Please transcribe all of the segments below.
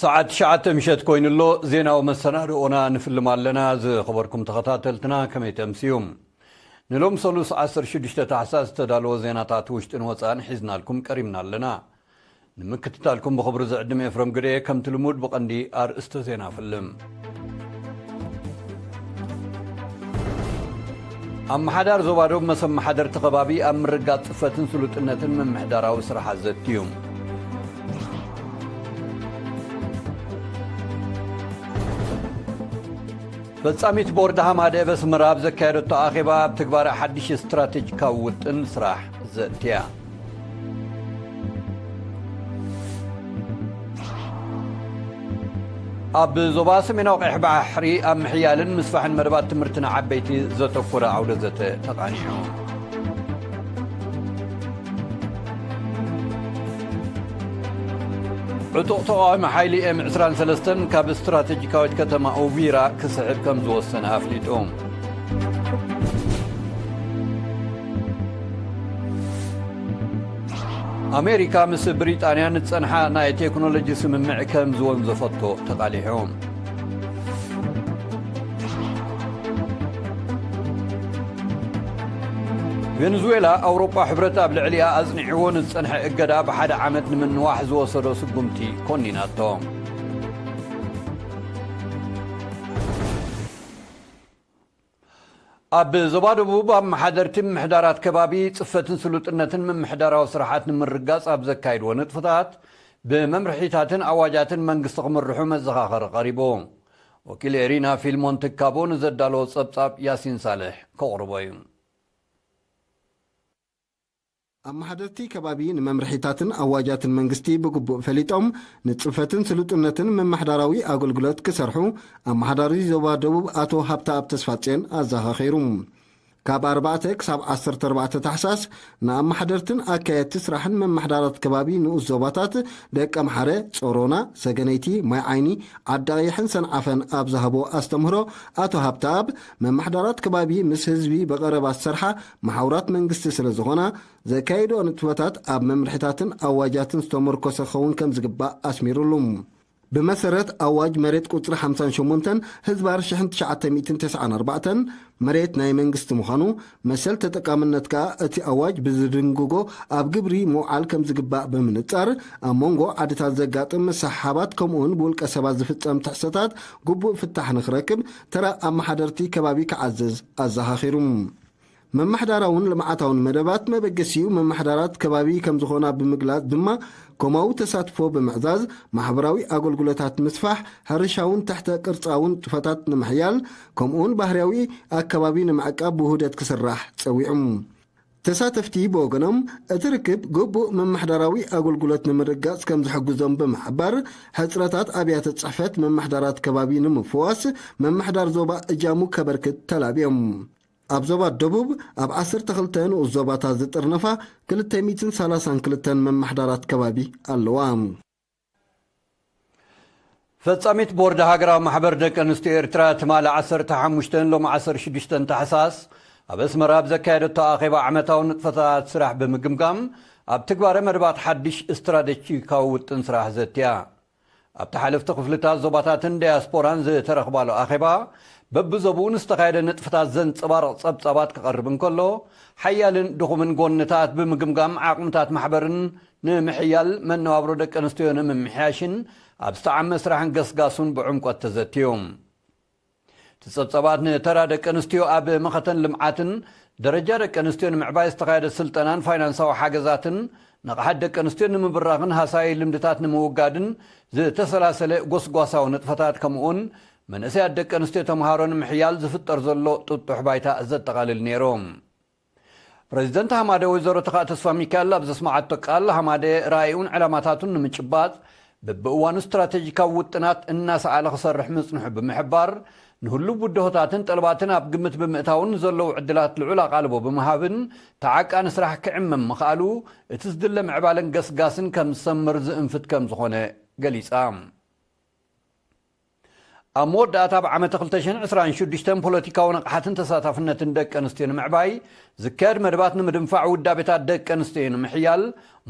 ሰዓት ትሽዓተ ምሸት ኮይኑ ኣሎ። ዜናዊ መሰናድኦና ንፍልም ኣለና። ዝኸበርኩም ተኸታተልትና፣ ከመይ ተምስዩም? ንሎም ሰሉስ ዓሰርተ ሽዱሽተ ታሕሳስ ዝተዳለወ ዜናታት ውሽጥን ወፃእን ሒዝናልኩም ቀሪብና ኣለና። ንምክትታልኩም ብኽብሪ ዝዕድም ኤፍረም ግደ። ከምቲ ልሙድ ብቐንዲ ኣርእስተ ዜና ፍልም። ኣመሓዳር ዞባ ዶብ መሰ ኣመሓደርቲ ከባቢ ኣብ ምርጋጥ ጽፈትን ስሉጥነትን ምምሕዳራዊ ስራሓት ዘትዩ። ፈጻሚት ቦርድ ሃማደ በስመራ ኣብ ዘካየደቶ ኣኼባ ኣብ ትግባረ ሓድሽ ስትራቴጂካዊ ውጥን ስራሕ ዘእትያ። ኣብ ዞባ ሰሜናዊ ቀይሕ ባሕሪ ኣብ ምሕያልን ምስፋሕን መደባት ትምህርቲ ንዓበይቲ ዘተኮረ ዓውደ ዘተ ተቓኒዑ። ዕጡቕ ተቓዋሚ ሓይሊ ኤም ዕስራን ሰለስተን ካብ ስትራቴጂካዊት ከተማ ኡቪራ ክስሕብ ከም ዝወሰነ ኣፍሊጡ። ኣሜሪካ ምስ ብሪጣንያ ንጸንሓ ናይ ቴክኖሎጂ ስምምዕ ከም ዝወንዘፈቶ ተቓሊሑ። ቬንዙዌላ፣ ኣውሮጳ ሕብረት ኣብ ልዕሊኣ ኣጽኒዕዎ ንዝጸንሐ እገዳ ብሓደ ዓመት ንምንዋሕ ዝወሰዶ ስጉምቲ ኮኒናቶ። ኣብ ዞባ ደቡብ ኣመሓደርቲ ምምሕዳራት ከባቢ ጽፈትን ስሉጥነትን ምምሕዳራዊ ስራሓት ንምርጋጽ ኣብ ዘካይድዎ ንጥፍታት ብመምርሒታትን ኣዋጃትን መንግስቲ ክምርሑ መዘኻኸሪ ቀሪቡ። ወኪል ኤሪና ፊልሞን ትካቦ ንዘዳለዎ ጸብጻብ ያሲን ሳልሕ ከቕርቦ እዩ። ኣመሓደርቲ ከባቢ ንመምርሒታትን ኣዋጃትን መንግስቲ ብግቡእ ፈሊጦም ንጽፈትን ስሉጥነትን ምምሕዳራዊ ኣገልግሎት ክሰርሑ ኣመሓዳሪ ዞባ ደቡብ ኣቶ ሃብተኣብ ተስፋጽዮን ኣዘኻኺሩ። ካብ ኣርባዕተ ክሳብ ዓሰርተ ኣርባዕተ ታሕሳስ ንኣመሓደርትን ኣካየድቲ ስራሕን መመሓዳራት ከባቢ ንኡስ ዞባታት ደቀምሓረ፣ ጾሮና፣ ሰገነይቲ፣ ማይ ዓይኒ፣ ዓዲ ቀይሕን ሰንዓፈን ኣብ ዝሃቦ ኣስተምህሮ ኣቶ ሃብተኣብ መመሓዳራት ከባቢ ምስ ህዝቢ ብቐረባ ዝሰርሓ መሓውራት መንግስቲ ስለ ዝኾና ዘካይድኦ ንጥፈታት ኣብ መምርሒታትን ኣዋጃትን ዝተመርኮሰ ክኸውን ከም ዝግባእ ኣስሚሩሉ። ብመሰረት ኣዋጅ መሬት ቁጽሪ ሓምሳን ሸሞንተን ህዝባር ሽሕን ትሽዓተ ሚእትን ተስዓን ኣርባዕተን መሬት ናይ መንግስቲ ምዃኑ፣ መሰል ተጠቃምነት ከኣ እቲ ኣዋጅ ብዝድንግጎ ኣብ ግብሪ ምውዓል ከም ዝግባእ ብምንጻር፣ ኣብ መንጎ ዓድታት ዘጋጥም ምስሕሓባት ከምኡውን ብውልቀ ሰባት ዝፍጸም ትሕሰታት ግቡእ ፍታሕ ንክረክብ ተራ ኣመሓደርቲ ከባቢ ክዓዝዝ ኣዘኻኺሩ። መመሓዳራውን ልምዓታውን መደባት መበገሲኡ መመሓዳራት ከባቢ ከም ዝኾና ብምግላጽ ድማ፣ ኮማዊ ተሳትፎ ብምዕዛዝ፣ ማሕበራዊ ኣገልግሎታት ምስፋሕ፣ ሕርሻውን ትሕተ ቅርጻውን ንጥፈታት ንምሕያል፣ ከምኡውን ባህርያዊ ኣከባቢ ንምዕቃብ ብውህደት ክስራሕ ጸዊዑ። ተሳተፍቲ ብወገኖም፣ እቲ ርክብ ግቡእ መመሓዳራዊ ኣገልግሎት ንምርጋጽ ከም ዝሕግዞም ብምሕባር፣ ሕጽረታት ኣብያተ ጽሕፈት መመሓዳራት ከባቢ ንምፍዋስ መመሓዳር ዞባ እጃሙ ከበርክት ተላብዮም። ኣብ ዞባ ደቡብ ኣብ ዓሰርተ ክልተ ንኡስ ዞባታት ዝጥርነፋ ክልተ ሚእትን ሰላሳን ክልተን መመሓዳራት ከባቢ ኣለዋ። ፈጻሚት ቦርድ ሃገራዊ ማሕበር ደቂ ኣንስትዮ ኤርትራ ትማሊ ዓሰርተ ሓሙሽተ ሎም ዓሰርተ ሽዱሽተ ታሕሳስ ኣብ ኣስመራ ኣብ ዘካየደቶ ኣኼባ ዓመታዊ ንጥፈታት ስራሕ ብምግምጋም ኣብ ትግባረ መደባት ሓድሽ ስትራቴጂካዊ ውጥን ስራሕ ዘትያ። ኣብቲ ሓለፍቲ ክፍልታት ዞባታትን ዳያስፖራን ዝተረኽባሉ ኣኼባ፣ በብዞብኡ ንዝተኻየደ ንጥፍታት ዘንጸባርቕ ጸብጻባት ክቐርብ እንከሎ፣ ሓያልን ድኹምን ጎንታት ብምግምጋም ዓቕምታት ማሕበርን ንምሕያል መነባብሮ ደቂ ኣንስትዮ ንምምሕያሽን ኣብ ዝተዓመ ስራሕን ገስጋሱን ብዕምቆት ተዘትዩ። እቲ ጸብጻባት ንተራ ደቂ ኣንስትዮ ኣብ መኸተን ልምዓትን ደረጃ ደቂ ኣንስትዮ ንምዕባይ ዝተኻየደ ስልጠናን ፋይናንሳዊ ሓገዛትን ንቕሓት ደቂ ኣንስትዮ ንምብራኽን ሃሳይ ልምድታት ንምውጋድን ዝተሰላሰለ ጎስጓሳዊ ንጥፈታት ከምኡውን መንእሰያት ደቂ ኣንስትዮ ተምሃሮ ንምሕያል ዝፍጠር ዘሎ ጥጡሕ ባይታ ዘጠቓልል ነይሩ። ፕሬዚደንት ሃማደ ወይዘሮ ተኻእ ተስፋ ሚካኤል ኣብ ዘስማዓቶ ቃል፣ ሃማደ ራእዩን ዕላማታቱን ንምጭባጥ በብእዋኑ ስትራቴጂካዊ ውጥናት እናሰኣለ ክሰርሕ ምጽንሑ ብምሕባር፣ ንህሉው ብድሆታትን ጠለባትን ኣብ ግምት ብምእታውን ንዘለዉ ዕድላት ልዑል ኣቓልቦ ብምሃብን ተዓቃኒ ስራሕ ክዕመም ምኽኣሉ፣ እቲ ዝድለ ምዕባለን ገስጋስን ከም ዝሰምር ዝእንፍት ከም ዝኾነ ገሊጻ። ኣብ መወዳእታ፣ ኣብ ዓመተ ክልተ ሽሕን ዕስራን ሽዱሽተን ፖለቲካዊ ንቕሓትን ተሳታፍነትን ደቂ ኣንስትዮ ንምዕባይ ዝካየድ መደባት ንምድንፋዕ፣ ውዳቤታት ደቂ ኣንስትዮ ንምሕያል፣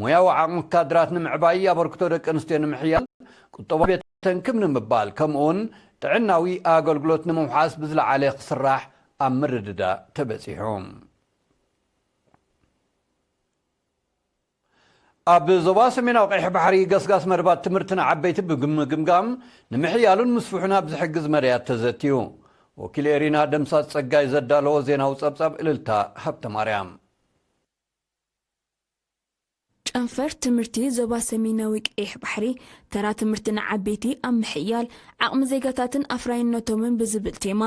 ሞያዊ ዓቕሚ ካድራት ንምዕባይ፣ ኣበርክቶ ደቂ ኣንስትዮ ንምሕያል፣ ቁጠባ ቤት ተንክም ንምባል ከምኡውን ጥዕናዊ ኣገልግሎት ንምውሓስ ብዝለዓለ ክስራሕ ኣብ ምርድዳእ ተበጺሑ። ኣብ ዞባ ሰሜናዊ ቀይሕ ባሕሪ ገስጋስ መደባት ትምህርቲ ንዓበይቲ ብምግምጋም ንምሕያሉን ምስፍሑን ኣብ ዝሕግዝ መዳያት ተዘትዩ። ወኪል ኤሪና ደምሳስ ጸጋይ ዘዳለዎ ዜናዊ ጸብጻብ እልልታ ሃብተ ማርያም። ጨንፈር ትምህርቲ ዞባ ሰሜናዊ ቀይሕ ባሕሪ ተራ ትምህርቲ ንዓበይቲ ኣብ ምሕያል ዓቕሚ ዜጋታትን ኣፍራይነቶምን ብዝብል ቴማ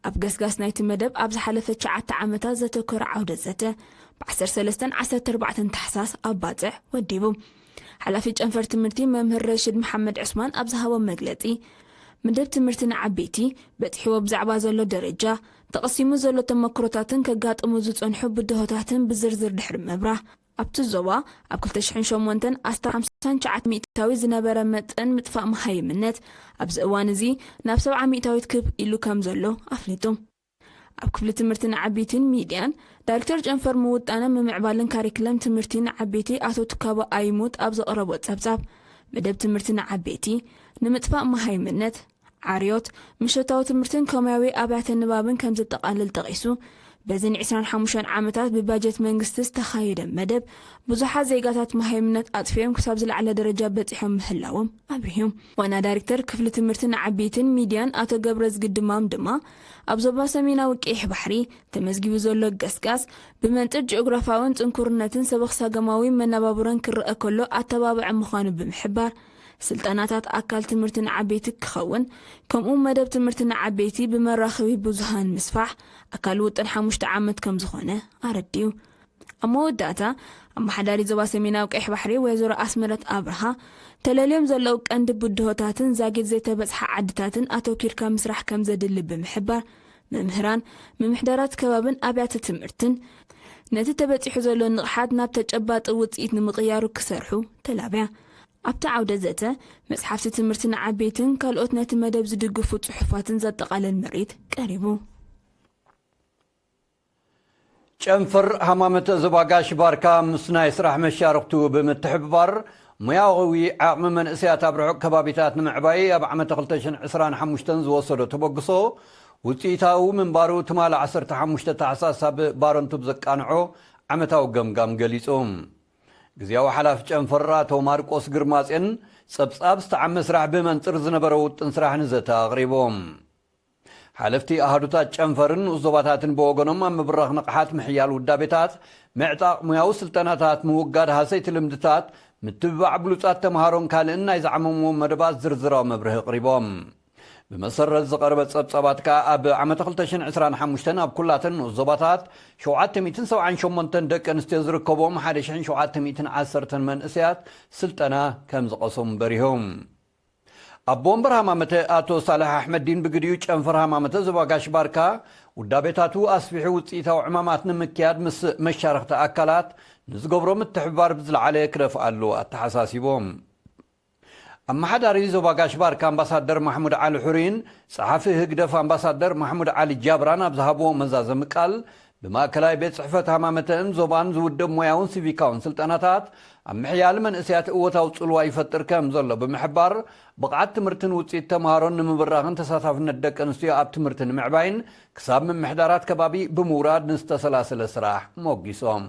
ኣብ ገስጋስ ናይቲ መደብ ኣብ ዝሓለፈ ትሽዓተ ዓመታት ዘተኮረ ዓውደ ዘተ ብ ዓሰርተ ሰለስተ ዓሰርተ ኣርባዕተ ታሕሳስ ኣብ ባጽዕ ወዲቡ። ሓላፊ ጨንፈር ትምህርቲ መምህር ረሽድ መሓመድ ዑስማን ኣብ ዝሃቦ መግለጺ፣ መደብ ትምህርቲ ንዓበይቲ በጺሕዎ ብዛዕባ ዘሎ ደረጃ፣ ተቐሲሙ ዘሎ ተመክሮታትን ከጋጥሙ ዝጸንሑ ብድሆታትን ብዝርዝር ድሕሪ ምብራህ፣ ኣብቲ ዞባ ኣብ ክልተ ሽሕን ሸሞንተን ኣስታት ሓምሳን ትሽዓተ ሚእታዊ ዝነበረ መጠን ምጥፋእ መሃይምነት ኣብዚ እዋን እዚ ናብ ሰብዓ ሚእታዊት ክብ ኢሉ ከም ዘሎ ኣፍሊጡ። ኣብ ክፍሊ ትምህርቲ ንዓበይትን ሚድያን ዳይሬክተር ጨንፈር ምውጣነ ምምዕባልን ካሪክለም ትምህርቲ ንዓበይቲ ኣቶ ትካቦ ኣይሙት ኣብ ዘቕረቦ ጸብጻብ፣ መደብ ትምህርቲ ንዓበይቲ ንምጥፋእ መሃይምነት፣ ዓርዮት፣ ምሸታዊ ትምህርትን ከሙያዊ ኣብያተ ንባብን ከም ዘጠቓልል ጠቒሱ፣ በዚ ን ዕስራን ሓሙሽተን ዓመታት ብባጀት መንግስቲ ዝተኻየደ መደብ ብዙሓት ዜጋታት መሃይምነት ኣጥፊኦም ክሳብ ዝለዓለ ደረጃ በጺሖም ምህላዎም ኣብሪሁ። ዋና ዳይሬክተር ክፍሊ ትምህርቲ ንዓበይትን ሚድያን ኣቶ ገብረዝጊ ድማም ድማ ኣብ ዞባ ሰሜናዊ ቀይሕ ባሕሪ ተመዝጊቡ ዘሎ ገስጋስ ብመንጽር ጂኦግራፋውን ጽንኩርነትን ሰበኽሳገማዊ መነባብሮን ክረኣ ከሎ ኣተባባዒ ምዃኑ ብምሕባር፣ ስልጠናታት ኣካል ትምህርቲ ንዓበይቲ ክኸውን፣ ከምኡ መደብ ትምህርቲ ንዓበይቲ ብመራኸቢ ብዙሃን ምስፋሕ ኣካል ውጥን ሓሙሽተ ዓመት ከም ዝኾነ ኣረዲኡ። ኣብ መወዳእታ፣ ኣመሓዳሪ ዞባ ሰሜናዊ ቀይሕ ባሕሪ ወይዘሮ ኣስመረት ኣብርሃ፣ ተለልዮም ዘለዉ ቀንዲ ብድሆታትን ዛጊት ዘይተበጽሓ ዓድታትን ኣተኲርካ ምስራሕ ከም ዘድሊ ብምሕባር፣ መምህራን፣ ምምሕዳራት ከባብን ኣብያተ ትምህርትን ነቲ ተበጺሑ ዘሎ ንቕሓት ናብ ተጨባጢ ውጽኢት ንምቕያሩ ክሰርሑ ተላብያ። ኣብቲ ዓውደ ዘተ፣ መጽሓፍቲ ትምህርቲ ንዓበይትን ካልኦት ነቲ መደብ ዝድግፉ ጽሑፋትን ዘጠቓልል ምርኢት ቀሪቡ። ጨንፈር ሃማመተ ዞባ ጋሽ ባርካ ምስ ናይ ስራሕ መሻርኽቱ ብምትሕብባር፣ ሞያዊ ዓቕሚ መንእሰያት ኣብ ርሑቕ ከባቢታት ንምዕባይ ኣብ ዓመተ ክልተ ሽሕን ዕስራን ሓሙሽተን ዝወሰዶ ተበግሶ ውጽኢታዊ ምንባሩ ትማሊ ዓሰርተ ሓሙሽተ ታሕሳስ ኣብ ባረንቱ ብዘቃንዖ ዓመታዊ ገምጋም ገሊጹ። ግዝያዊ ሓላፊ ጨንፈር ኣቶ ማርቆስ ግርማጼን ጸብጻብ ዝተዓመ ስራሕ ብመንጽር ዝነበረ ውጥን ስራሕ ንዘተ ኣቕሪቦም። ሓለፍቲ ኣሃዱታት ጨንፈርን ንኡስ ዞባታትን ብወገኖም ኣብ ምብራኽ ንቕሓት ምሕያል ውዳቤታት፣ ምዕጣቕ ሞያዊ ስልጠናታት፣ ምውጋድ ሃሰይቲ ልምድታት፣ ምትብባዕ ብሉጻት ተምሃሮን ካልእን ናይ ዝዓመምዎ መደባት ዝርዝራዊ መብርሂ ኣቕሪቦም። ብመሰረት ዝቐረበ ጸብጻባት ከኣ ኣብ ዓመተ ክልተ ሽሕን ዕስራን ሓሙሽተን ኣብ ኩላተን ንኡስ ዞባታት ሸውዓተ ሚእትን ሰብዓን ሸሞንተን ደቂ ኣንስትዮ ዝርከብዎም ሓደ ሽሕን ሸውዓተ ሚእትን ዓሰርተን መንእሰያት ስልጠና ከም ዝቐሰሙ በሪሆም። ኣቦ ወንበር ሃማመተ ኣቶ ሳልሕ ኣሕመዲን ብግዲኡ ጨንፈር ሃማመተ ዞባ ጋሽ ባርካ ውዳቤታቱ ኣስፊሑ ውጽኢታዊ ዕማማት ንምክያድ ምስ መሻርኽቲ ኣካላት ንዝገብሮ ምትሕብባር ብዝለዓለ ክደፍኣሉ ኣተሓሳሲቦም። ኣመሓዳሪ ዞባ ጋሽ ባርካ ኣምባሳደር ማሕሙድ ዓሊ ሑሪን ጸሓፊ ህግደፍ ኣምባሳደር ማሕሙድ ዓሊ ጃብራን ኣብ ዝሃብዎ መዛዘሚ ቃል ብማእከላይ ቤት ጽሕፈት ሃማመተን ዞባን ዝውደብ ሞያውን ሲቪካውን ስልጠናታት ኣብ ምሕያል መንእሰያት እወታዊ ጽልዋ ይፈጥር ከም ዘሎ ብምሕባር፣ ብቕዓት ትምህርትን ውጽኢት ተምሃሮን ንምብራኽን ተሳታፍነት ደቂ ኣንስትዮ ኣብ ትምህርቲ ንምዕባይን ክሳብ ምምሕዳራት ከባቢ ብምውራድ ንዝተሰላሰለ ስራሕ ሞጊሶም።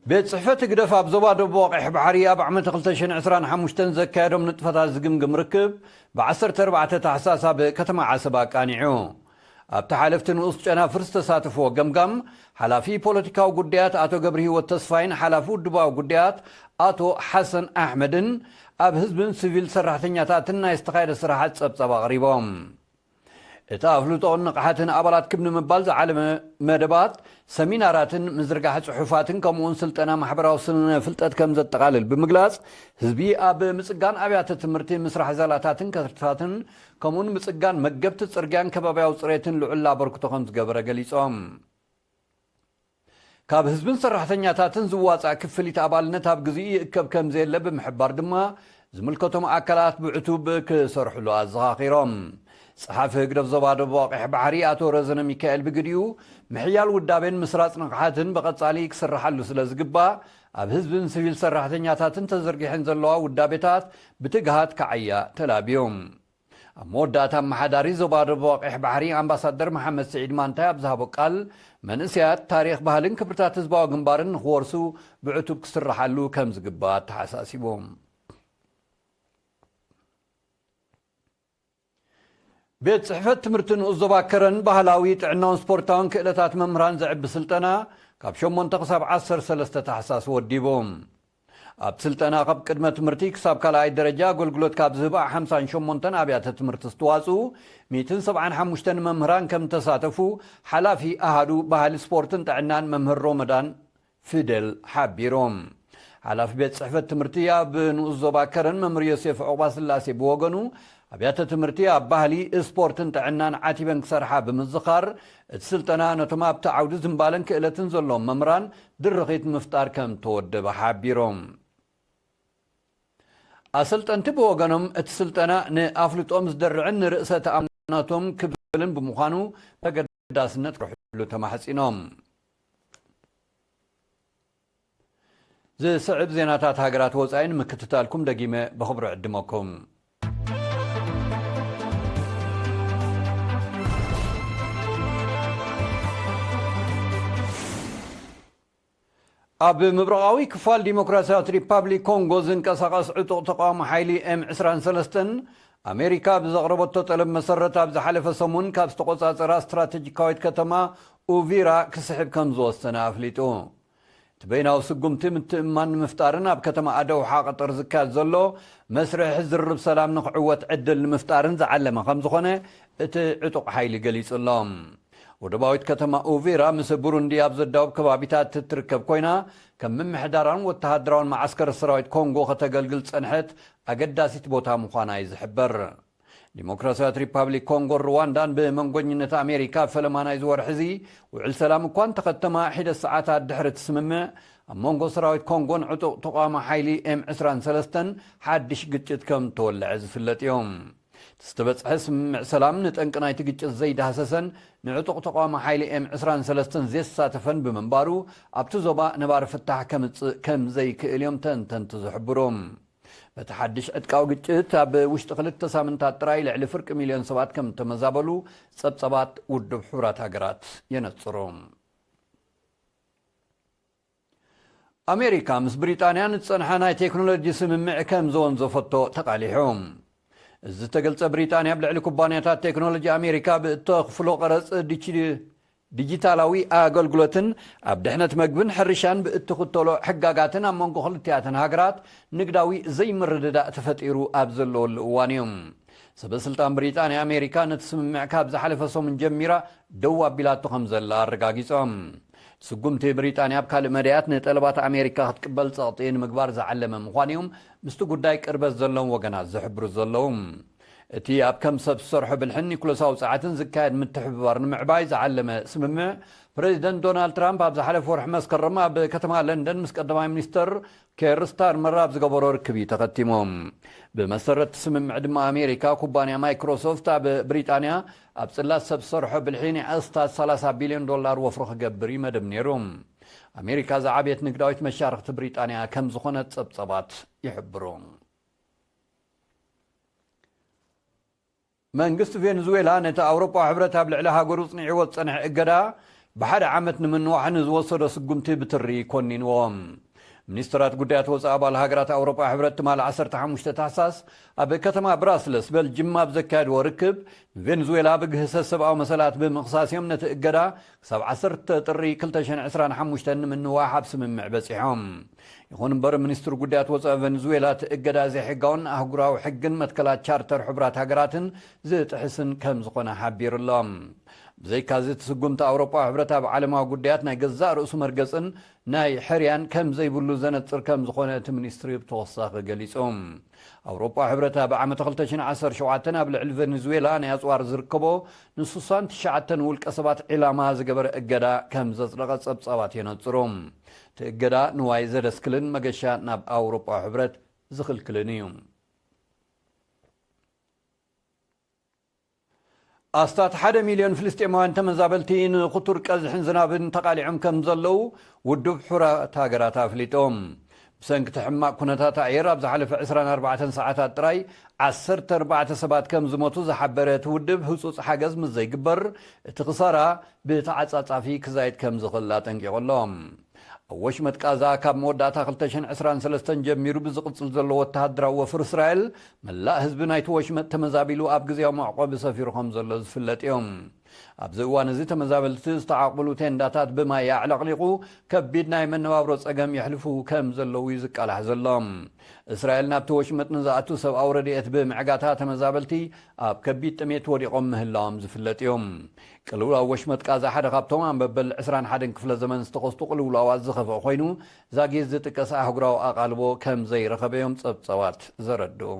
ቤት ጽሕፈት ህግደፍ ኣብ ዞባ ደቡብ ቀይሕ ባሕሪ ኣብ ዓመት ክልተ ሽሕን ዕስራን ሓሙሽተን ዘካየዶም ንጥፈታት ዝግምግም ርክብ ብ ዓሰርተ ኣርባዕተ ታሕሳስ ኣብ ከተማ ዓሰብ ኣቃኒዑ። ኣብቲ ሓለፍቲ ንኡስ ጨናፍር ዝተሳተፍዎ ገምጋም፣ ሓላፊ ፖለቲካዊ ጉዳያት ኣቶ ገብረሂወት ተስፋይን ሓላፊ ውድባዊ ጉዳያት ኣቶ ሓሰን ኣሕመድን ኣብ ህዝብን ሲቪል ሰራሕተኛታትን ናይ ዝተኻየደ ስራሓት ጸብጻብ ኣቕሪቦም። እቲ ኣፍልጦን ንቕሓትን ኣባላት ክብ ንምባል ዝዓለመ መደባት፣ ሰሚናራትን ምዝርጋሕ ጽሑፋትን ከምኡውን ስልጠና ማሕበራዊ ስነ ፍልጠት ከም ዘጠቓልል ብምግላጽ፣ ህዝቢ ኣብ ምጽጋን ኣብያተ ትምህርቲ፣ ምስራሕ ዛላታትን ከትርታትን ከምኡውን ምጽጋን መገብቲ ጽርግያን ከባብያዊ ጽሬትን ልዑል ኣበርክቶ ከም ዝገበረ ገሊጾም። ካብ ህዝብን ሰራሕተኛታትን ዝዋጻእ ክፍሊት ኣባልነት ኣብ ግዜኡ ይእከብ ከም ዘየለ ብምሕባር ድማ፣ ዝምልከቶም ኣካላት ብዕቱብ ክሰርሕሉ ኣዘኻኺሮም። ጸሓፊ ህግደፍ ዞባ ደቡብ ኣቕሕ ባሕሪ ኣቶ ረዘነ ሚካኤል ብግዲኡ፣ ምሕያል ውዳቤን ምስራጽ ንቕሓትን ብቐጻሊ ክስርሓሉ ስለ ዝግባእ፣ ኣብ ህዝብን ሲቪል ሰራሕተኛታትን ተዘርጊሐን ዘለዋ ውዳቤታት ብትግሃት ክዓያ ተላብዮም። ኣብ መወዳእታ፣ ኣመሓዳሪ ዞባ ደቡብ ኣቕሕ ባሕሪ ኣምባሳደር መሓመድ ስዒድ ማንታይ ኣብ ዝሃቦ ቃል፣ መንእሰያት ታሪኽ፣ ባህልን ክብርታት ህዝባዊ ግንባርን ንኽወርሱ ብዕቱብ ክስርሓሉ ከም ዝግባእ ኣተሓሳሲቦም። ቤት ጽሕፈት ትምህርቲ ንኡስ ዞባ ከረን ባህላዊ፣ ጥዕናውን ስፖርታውን ክእለታት መምህራን ዘዕቢ ስልጠና ካብ ሸሞንተ ክሳብ ዓሰርተ ሰለስተ ታሕሳስ ወዲቡ። ኣብ ስልጠና ካብ ቅድመ ትምህርቲ ክሳብ ካልኣይ ደረጃ ኣገልግሎት ካብ ዝህባ ሓምሳን ሸሞንተን ኣብያተ ትምህርቲ ዝተዋጽኡ ሚእትን ሰብዓን ሓሙሽተን መምህራን ከም ተሳተፉ ሓላፊ ኣሃዱ ባህሊ ስፖርትን ጥዕናን መምህር ሮመዳን ፊደል ሓቢሮም። ሓላፊ ቤት ጽሕፈት ትምህርቲ ኣብ ንኡስ ዞባ ከረን መምህር ዮሴፍ ዑቕባስላሴ ብወገኑ፣ ኣብያተ ትምህርቲ ኣብ ባህሊ፣ ስፖርትን ጥዕናን ዓቲበን ክሰርሓ ብምዝኻር፣ እቲ ስልጠና ነቶም ኣብቲ ዓውዲ ዝንባለን ክእለትን ዘለዎም መምህራን ድርኺት ምፍጣር ከም ተወደበ ሓቢሮም። ኣሰልጠንቲ ብወገኖም፣ እቲ ስልጠና ንኣፍልጦም ዝደርዕን ንርእሰ ተኣማንነቶም ክብልን ብምዃኑ ተገዳስነት ክርሕሉ ተማሕጺኖም። ዝስዕብ ዜናታት ሃገራት ወጻኢ ንምክትታልኩም ደጊመ ብኽብሪ ዕድመኩም። ኣብ ምብራቓዊ ክፋል ዲሞክራሲያዊት ሪፓብሊክ ኮንጎ ዝንቀሳቐስ ዕጡቕ ተቃዋሚ ሓይሊ ኤም ዕስራን ሰለስተን፣ ኣሜሪካ ብዘቕረበቶ ጠለብ መሰረት፣ ኣብ ዝሓለፈ ሰሙን ካብ ዝተቖጻጸራ ስትራቴጂካዊት ከተማ ኡቪራ ክስሕብ ከም ዝወሰነ ኣፍሊጡ። እቲ በይናዊ ስጉምቲ፣ ምትእምማን ንምፍጣርን ኣብ ከተማ ኣደውሓ ቀጠር ዝካየድ ዘሎ መስርሕ ዝርርብ ሰላም ንክዕወት ዕድል ንምፍጣርን ዝዓለመ ከም ዝኾነ እቲ ዕጡቕ ሓይሊ ገሊጹ ኣሎ። ወደባዊት ከተማ ኡቪራ ምስ ቡሩንዲ ኣብ ዘዳውብ ከባቢታት እትርከብ ኮይና፣ ከም ምምሕዳራን ወተሃደራውን መዓስከር ሰራዊት ኮንጎ ከተገልግል ጸንሐት ኣገዳሲት ቦታ ምዃና እዩ ዝሕበር። ዲሞክራሲያዊት ሪፓብሊክ ኮንጎን ሩዋንዳን ብመንጎኝነት ኣሜሪካ ኣብ ፈለማ ናይዚ ወርሒ እዚ ውዕል ሰላም እኳ እንተኸተማ፣ ሒደት ሰዓታት ድሕሪ እቲ ስምምዕ፣ ኣብ መንጎ ሰራዊት ኮንጎን ዕጡቕ ተቃዋሚ ሓይሊ ኤም ዕስራን ሰለስተን ሓድሽ ግጭት ከም እተወልዐ ዝፍለጥ እዩ። እቲ ዝተበጽሐ ስምምዕ ሰላም ንጠንቂ ናይቲ ግጭት ዘይዳህሰሰን ንዕጡቕ ተቃዋሚ ሓይሊ ኤም ዕስራን ሰለስተን ዘየሳተፈን ብምንባሩ፣ ኣብቲ ዞባ ነባሪ ፍታሕ ከምጽእ ከም ዘይክእል እዮም ተንተንቲ ዝሕብሩ። በቲ ሓድሽ ዕጥቃዊ ግጭት፣ ኣብ ውሽጢ ክልተ ሳምንታት ጥራይ ልዕሊ ፍርቂ ሚልዮን ሰባት ከም እተመዛበሉ ጸብጸባት ውድብ ሕቡራት ሃገራት የነጽሩ። ኣሜሪካ ምስ ብሪጣንያ ንዝጸንሓ ናይ ቴክኖሎጂ ስምምዕ ከም ዘወንዘፈቶ ተቓሊሑ። እዚ ዝተገልጸ፣ ብሪጣንያ ኣብ ልዕሊ ኩባንያታት ቴክኖሎጂ ኣሜሪካ ብእተኽፍሎ ቀረጽ፣ ዲጂ-፣ ዲጂታላዊ ኣገልግሎትን ኣብ ድሕነት መግብን ሕርሻን ብእትኽተሎ ሕጋጋትን ኣብ መንጎ ክልቲኣተን ሃገራት ንግዳዊ ዘይምርድዳእ ተፈጢሩ ኣብ ዘለወሉ እዋን እዩ። ሰበ ስልጣን ብሪጣንያ፣ ኣሜሪካ ነቲ ስምምዕ ካብ ዝሓለፈ ሰሙን ጀሚራ ደው ኣቢላቶ ከም ዘላ ኣረጋጊጾም። ስጉምቲ ብሪጣንያ ኣብ ካልእ መዳያት ንጠለባት ኣሜሪካ ክትቅበል ጸቕጢ ንምግባር ዝዓለመ ምዃኑ እዮም ምስቲ ጉዳይ ቅርበት ዘለዎም ወገናት ዝሕብሩ ዘለዉ። እቲ ኣብ ከም ሰብ ዝሰርሖ ብልሕን ኒኩለሳዊ ጸዓትን ዝካየድ ምትሕብባር ንምዕባይ ዝዓለመ ስምምዕ፣ ፕሬዚደንት ዶናልድ ትራምፕ ኣብ ዝሓለፈ ወርሒ መስከረም ኣብ ከተማ ለንደን ምስ ቀዳማይ ሚኒስተር ኬር ስታርመር ኣብ ዝገበሮ ርክብ እዩ ተኸቲሙ። ብመሰረት ስምምዕ ድማ፣ ኣሜሪካ ኩባንያ ማይክሮሶፍት ኣብ ብሪጣንያ ኣብ ጽላት ሰብ ዝሰርሖ ብልሒ ናይ ኣስታት ሰላሳ ቢልዮን ዶላር ወፍሪ ክገብር ይመደብ ነይሩ። ኣሜሪካ ዝዓበየት ንግዳዊት መሻርኽቲ ብሪጣንያ ከም ዝኾነት ጸብጸባት ይሕብሩ። መንግስቲ ቬንዙዌላ ነቲ ኣውሮጳዊ ሕብረት ኣብ ልዕሊ ሃገሩ ጽኒዕዎ ዝጸንሐ እገዳ ብሓደ ዓመት ንምንዋሕ ንዝወሰዶ ስጉምቲ ብትሪ ኮኒንዎ። ሚኒስትራት ጉዳያት ወጻኢ ኣባል ሃገራት ኣውሮጳዊ ሕብረት ትማሊ ዓሰርተ ሓሙሽተ ታሕሳስ ኣብ ከተማ ብራስለስ በልጅም ኣብ ዘካየድዎ ርክብ፣ ንቬንዙዌላ ብግህሰት ሰብኣዊ መሰላት ብምኽሳስ እዮም ነቲ እገዳ ክሳብ ዓሰርተ ጥሪ ክልተ ሽሕን ዕስራን ሓሙሽተን ንምንዋሕ ኣብ ስምምዕ በጺሖም። ይኹን እምበር፣ ሚኒስትሪ ጉዳያት ወጻኢ ቬንዙዌላ እቲ እገዳ ዘይሕጋውን ኣህጉራዊ ሕግን መትከላት ቻርተር ሕቡራት ሃገራትን ዝጥሕስን ከም ዝኾነ ሓቢሩ ኣሎ። ብዘይካዚ፣ እቲ ስጉምቲ ኣውሮጳዊ ሕብረት ኣብ ዓለማዊ ጉዳያት ናይ ገዛእ ርእሱ መርገጽን ናይ ሕርያን ከም ዘይብሉ ዘነጽር ከም ዝኾነ እቲ ሚኒስትሪ ብተወሳኺ ገሊጹ። ኣውሮጳዊ ሕብረት ኣብ ዓመት ክልተ ሽሕን ዓሰርተ ሸውዓተን ኣብ ልዕሊ ቬንዙዌላ ናይ ኣጽዋር ዝርከቦ ንስሳን ትሽዓተን ውልቀ ሰባት ዒላማ ዝገበረ እገዳ ከም ዘጽደቐ ጸብጻባት የነጽሩ። እቲ እገዳ ንዋይ ዘደስክልን መገሻ ናብ ኣውሮጳዊ ሕብረት ዝኽልክልን እዩ። ኣስታት ሓደ ሚልዮን ፍልስጤማውያን ተመዛበልቲ ንኽቱር ቀዝሕን ዝናብን ተቓሊዖም ከም ዘለዉ ውድብ ሕቡራት ሃገራት ኣፍሊጦም። ብሰንኪ እቲ ሕማቕ ኩነታት ኣየር፣ ኣብ ዝሓለፈ ዕስራን ኣርባዕተን ሰዓታት ጥራይ ዓሰርተ ኣርባዕተ ሰባት ከም ዝሞቱ ዝሓበረ እቲ ውድብ፣ ህጹጽ ሓገዝ ምስ ዘይግበር፣ እቲ ክሳራ ብተዓጻጻፊ ክዛይድ ከም ዝኽእል ኣጠንቂቑ ኣሎ። ኣብ ወሽመጥ ቃዛ ካብ መወዳእታ ክልተ ሽሕን ዕስራን ሰለስተን ጀሚሩ ብዝቕጽል ዘሎ ወተሃደራዊ ወፍሪ እስራኤል፣ መላእ ህዝቢ ናይቲ ወሽመጥ ተመዛቢሉ ኣብ ግዜያዊ መዕቆቢ ሰፊሩ ከም ዘሎ ዝፍለጥ እዩ። ኣብዚ እዋን እዚ ተመዛበልቲ ዝተዓቑሉ ቴንዳታት ብማይ ኣዕለቕሊቑ ከቢድ ናይ መነባብሮ ጸገም የሕልፉ ከም ዘለዉ እዩ ዝቃላሕ ዘሎ። እስራኤል ናብቲ ወሽመጥ ንዝኣቱ ሰብኣዊ ረድኤት ብምዕጋታ፣ ተመዛበልቲ ኣብ ከቢድ ጥሜት ወዲቖም ምህላዎም ዝፍለጥ እዩ። ቅልውላው ወሽመጥ ቃዛ ሓደ ካብቶም ኣብ መበል ዕስራን ሓደን ክፍለ ዘመን ዝተኸስቱ ቅልውላዋት ዝኸፍአ ኮይኑ፣ ዛጊት ዝጥቀስ ኣህጉራዊ ኣቓልቦ ከም ዘይረኸበ እዮም ጸብጸባት ዘረድኡ።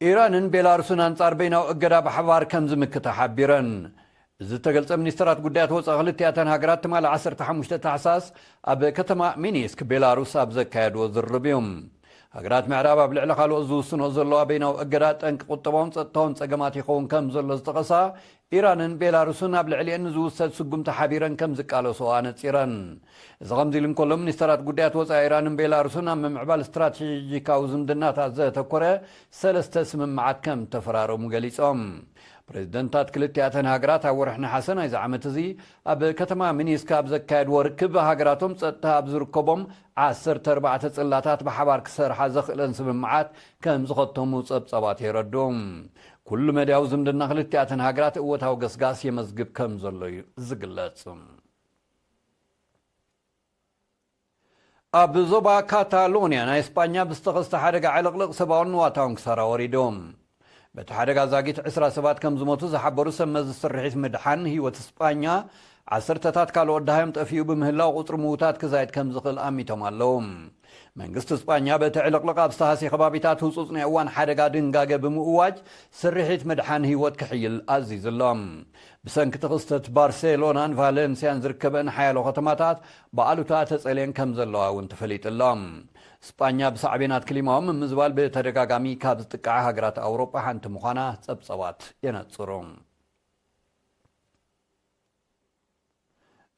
ኢራንን ቤላሩስን ኣንጻር በይናዊ እገዳ ብሓባር ከም ዝምክታ ሓቢረን። እዚ ዝተገልጸ፣ ሚኒስተራት ጉዳያት ወጻኢ ክልቲኣተን ሃገራት ትማሊ ዓሰርተ ሓሙሽተ ታሕሳስ ኣብ ከተማ ሚኒስክ ቤላሩስ ኣብ ዘካየድዎ ዝርርብ እዩ። ሃገራት ምዕራብ ኣብ ልዕሊ ካልኦት ዝውስኖ ዘለዋ በይናዊ እገዳ ጠንቂ ቁጠባውን ጸጥታውን ጸገማት ይኸውን ከም ዘሎ ዝጠቐሳ ኢራንን ቤላሩስን፣ ኣብ ልዕሊአን ንዝውሰድ ስጉምቲ ሓቢረን ከም ዝቃለሶ ኣነጺረን። እዚ ከምዚ ኢሉ እንከሎ፣ ሚኒስተራት ጉዳያት ወጻኢ ኢራንን ቤላሩስን ኣብ ምምዕባል ስትራቴጂካዊ ዝምድናታት ዘተኮረ ሰለስተ ስምምዓት ከም ተፈራረሙ ገሊጾም። ፕሬዝደንታት ክልቲኣተን ሃገራት ኣብ ወርሒ ነሓሰ ናይዚ ዓመት እዚ ኣብ ከተማ ሚኒስክ ኣብ ዘካየድዎ ርክብ፣ ሃገራቶም ጸጥታ ኣብ ዝርከቦም ዓሰርተ ኣርባዕተ ጽላታት ብሓባር ክሰርሓ ዘኽእለን ስምምዓት ከም ዝኸተሙ ጸብጻባት የረድኡ። ኩሉ መድያዊ ዝምድና ክልቲኣተን ሃገራት እወታዊ ገስጋስ የመዝግብ ከም ዘሎ እዩ ዝግለጽ። ኣብ ዞባ ካታሎንያ ናይ ስጳኛ ብዝተኸስተ ሓደጋ ዕልቕልቕ ሰብኣውን ንዋታውን ክሳራ ወሪዱ። በቲ ሓደጋ ዛጊት ዕስራ ሰባት ከም ዝሞቱ ዝሓበሩ ሰብ መዚ ስርሒት ምድሓን ህይወት ስጳኛ፣ ዓሰርተታት ካልኦት ደሃዮም ጠፊኡ ብምህላው፣ ቁጽሪ ምዉታት ክዛይድ ከም ዝኽእል ኣሚቶም ኣለዉ። መንግስቲ ስጳኛ በቲ ዕልቕልቕ ኣብ ዝተሃስየ ከባቢታት ህጹጽ ናይ እዋን ሓደጋ ድንጋገ ብምእዋጅ፣ ስርሒት ምድሓን ህይወት ክሕይል ኣዚዙ ኣሎ። ብሰንኪ እቲ ክስተት፣ ባርሴሎናን ቫለንስያን ዝርከበን ሓያሎ ከተማታት ብኣሉታ ተጸልየን ከም ዘለዋ እውን ተፈሊጡ ኣሎ። ስጳኛ ብሳዕቤናት ክሊማዊ ምምዝባል ብተደጋጋሚ ካብ ዝጥቀዓ ሃገራት ኣውሮጳ ሓንቲ ምዃና ጸብጸባት የነጽሩ።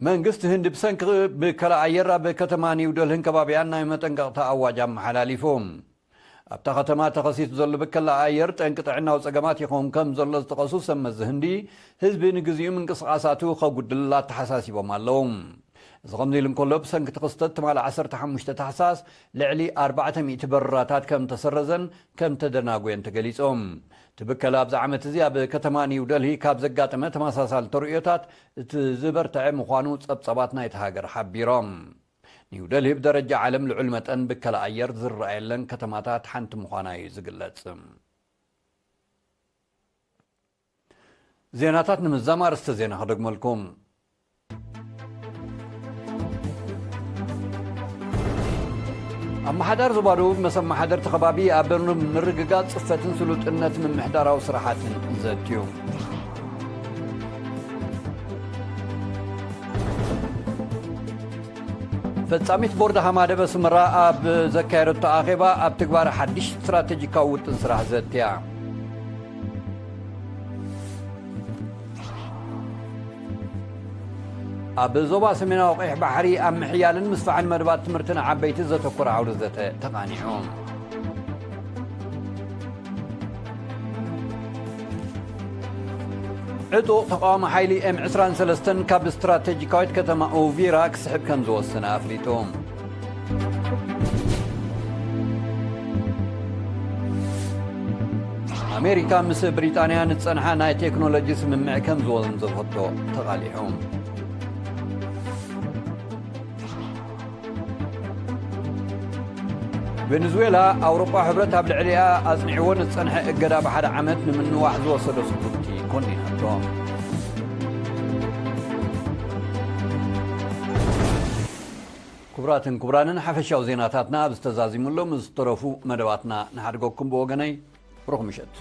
መንግስቲ ህንዲ ብሰንኪ ብከላ ኣየር ኣብ ከተማ ኒው ደልህን ከባቢያን ናይ መጠንቀቕታ ኣዋጅ ኣመሓላሊፉ። ኣብታ ከተማ ተኸሲቱ ዘሎ ብከላ ኣየር ጠንቂ ጥዕናዊ ጸገማት ይኸውን ከም ዘሎ ዝጠቐሱ ሰብ መዚ ህንዲ፣ ህዝቢ ንግዚኡ ምንቅስቓሳቱ ከጉድል ኣተሓሳሲቦም ኣለዉ። እዚ ከምዚ ኢሉ እንከሎ፣ ብሰንኪ እቲ ክስተት ትማሊ ዓሰርተ ሓሙሽተ ታሕሳስ ልዕሊ ኣርባዕተ ሚእቲ በረራታት ከም ተሰረዘን ከም ተደናጎየን ተገሊጾም። እቲ ብከላ ኣብዚ ዓመት እዚ ኣብ ከተማ ኒው ደልሂ ካብ ዘጋጠመ ተመሳሳሊ ተርእዮታት እቲ ዝበርትዐ ምዃኑ ጸብጻባት ናይቲ ሃገር ሓቢሮም። ኒው ደልሂ ብደረጃ ዓለም ልዑል መጠን ብከላ ኣየር ዝረኣየለን ከተማታት ሓንቲ ምዃና እዩ ዝግለጽ። ዜናታት ንምዛም ኣርእስተ ዜና ክደግመልኩም። ኣመሓዳር ዞባ ደቡብ መሰ ኣመሓደርቲ ከባቢ ኣብ ምርግጋጽ ጽፈትን ስሉጥነት ምምሕዳራዊ ስራሓትን ዘትዩ። ፈጻሚት ቦርድ ሃማደብ ኣስመራ ኣብ ዘካየደቶ ኣኼባ፣ ኣብ ትግባር ሓድሽ ስትራቴጂካዊ ውጥን ስራሕ ዘትያ። ኣብ ዞባ ሰሜናዊ ቀይሕ ባሕሪ ኣብ ምሕያልን ምስፋሕን መደባት ትምህርትን ዓበይቲ ዘተኮረ ዓውደ ዘተ ተቓኒዑ። ዕጡቕ ተቃዋሚ ሓይሊ ኤም ዕስራን ሰለስተን ካብ ስትራቴጂካዊት ከተማ ኡቪራ ክስሕብ ከም ዝወሰነ ኣፍሊጡ። ኣሜሪካ ምስ ብሪጣንያ ንጸንሓ ናይ ቴክኖሎጂ ስምምዕ ከም ዝወንዘፈቶ ተቓሊሑ። ቬኔዙዌላ፣ ኣውሮጳ ሕብረት ኣብ ልዕሊኣ ኣጽኒዕዎ ንዝጸንሐ እገዳ ብሓደ ዓመት ንምንዋሕ ዝወሰዶ ስጉምቲ ኮኒናቶ። ክቡራትን ክቡራንን፣ ሓፈሻዊ ዜናታትና ኣብዚ ተዛዚሙ ኣሎ። ምስ ዝተረፉ መደባትና ንሓድገኩም። ብወገነይ፣ ብሩኽ ምሸት።